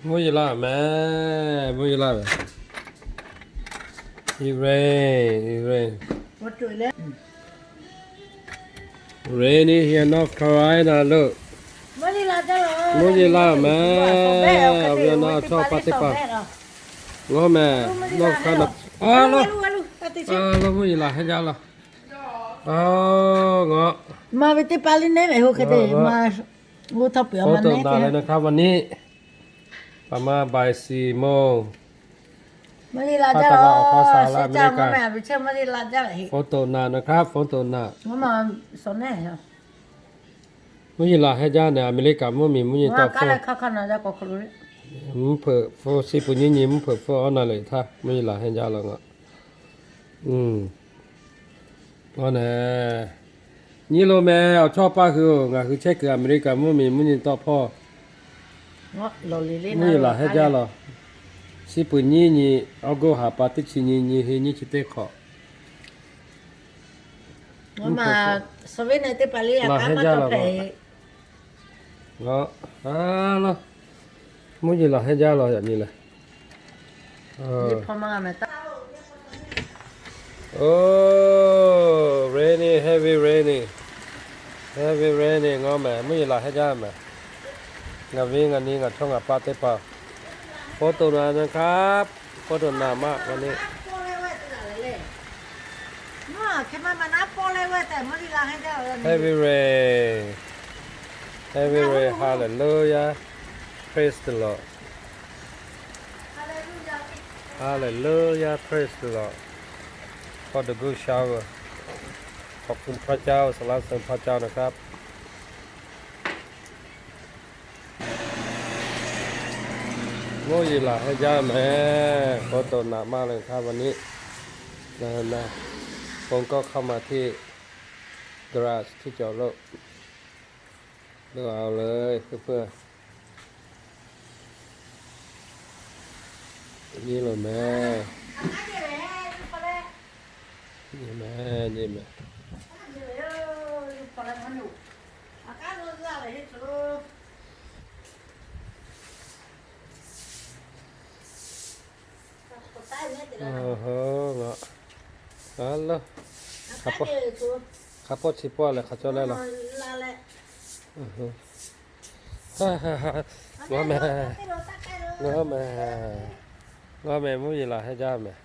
Mvuhˇ yeˬ laˇ mehˍ, mvuhˇ yeˬ laˇ mehˍ. It rain, it rain. Rainy here, North Carolina lo. Mvuhˇ yeˬ laˇ mehˍ, awˬ viˉ awˬ nyi awˬ chawˇ awˬ pa teˇ hpaˍ. Ngaˬ mehˍ, North Carolina. A lo, a lo, mvuhˇ yeˬ laˬ hehnˇ jaˇ law. A, ngaˬ ma ve teˇ pa liˇ neˉ ve ho hk'e te ma. Photo naꞈ leh นะครับ วันนี้ ประมาณบ่ายสี่โมง Photo naꞈ นะครับ photo naꞈ. Mvuhˇ yeˬ laˬ hehnˇ jaˇ nehˬ, Aˍmeˍriˆkaˍ mvuhˇ miˬ mvuhˇ nyi tawˆ hpfuhˇ. Mvuhˇ hpeuꞈ hpfuhˇ, chi puˬ nyiˇ nyi mvuhˇ hpeuꞈ hpfuhˇ awˬ na lehˬ htaˇ mvuhˇ yeˬ laˬ hehnˇ jaˇ law ngaˬ. Awˬ nehˬ, nyi lo mehˍ, awˬ chawˇ paˇ hui-oˬ, ngaˬ hui chehˇ kuiˬ Aˍmeˍriˆkaˍ mvuhˇ miˬ mvuhˇ nyi tawˆ hpfuhˇ. Mvuhˇ yeˬ laˬ hehnˇ jaˇ law. Chi puˬ nyiˇ nyi, August ha pa teˇ chi nyi, nyi hui nyiˇ chi teˇ hk'awꞈ. Laˬ hehnˇ jaˇ law. Mvuhˇ yeˬ laˬ hehnˇ jaˇ law yaꞈ nyi lehˬ. Oh, rainy, heavy rainy, heavy rainy. Ngaˬ mehˍ, mvuhˇ yeˬ laˬ hehnˇ jaˇ mehˍ. Ngaˬ viˉ ngaˬ nyi ngaˬ chawˇ ngaˬ pa teˇ hpaˍ, photo naꞈ นะครับ photo naꞈ maˇ วันนี้. Heavy rain, heavy rain. Hallelujah, praise the Lord. Hallelujah, praise the Lord for the good shower. ขอบคุณพระเจ้า สรรเสริญพระเจ้านะครับ. Mvuhˇ yeˬ laˬ hehnˇ jaˇ mehˍ, photo naꞈ maˇ leh htaˇ วันนี้. คนก็เข้ามาที่ garage ที่จอดรถ ดูเอาเลยเพื่อนๆ. Nyi lo mehˍ. Nyi mehˍ, nyi mehˍ. Ngaˬ, a lo, hk'a pawˆ chi pawˆ lehˬ hk'a cawˇ leh law. Ngaˬ mehˍ, ngaˬ mehˍ, ngaˬ mehˍ, mvuhˇ yeˬ laˬ hehnˇ jaˇ mehˍ.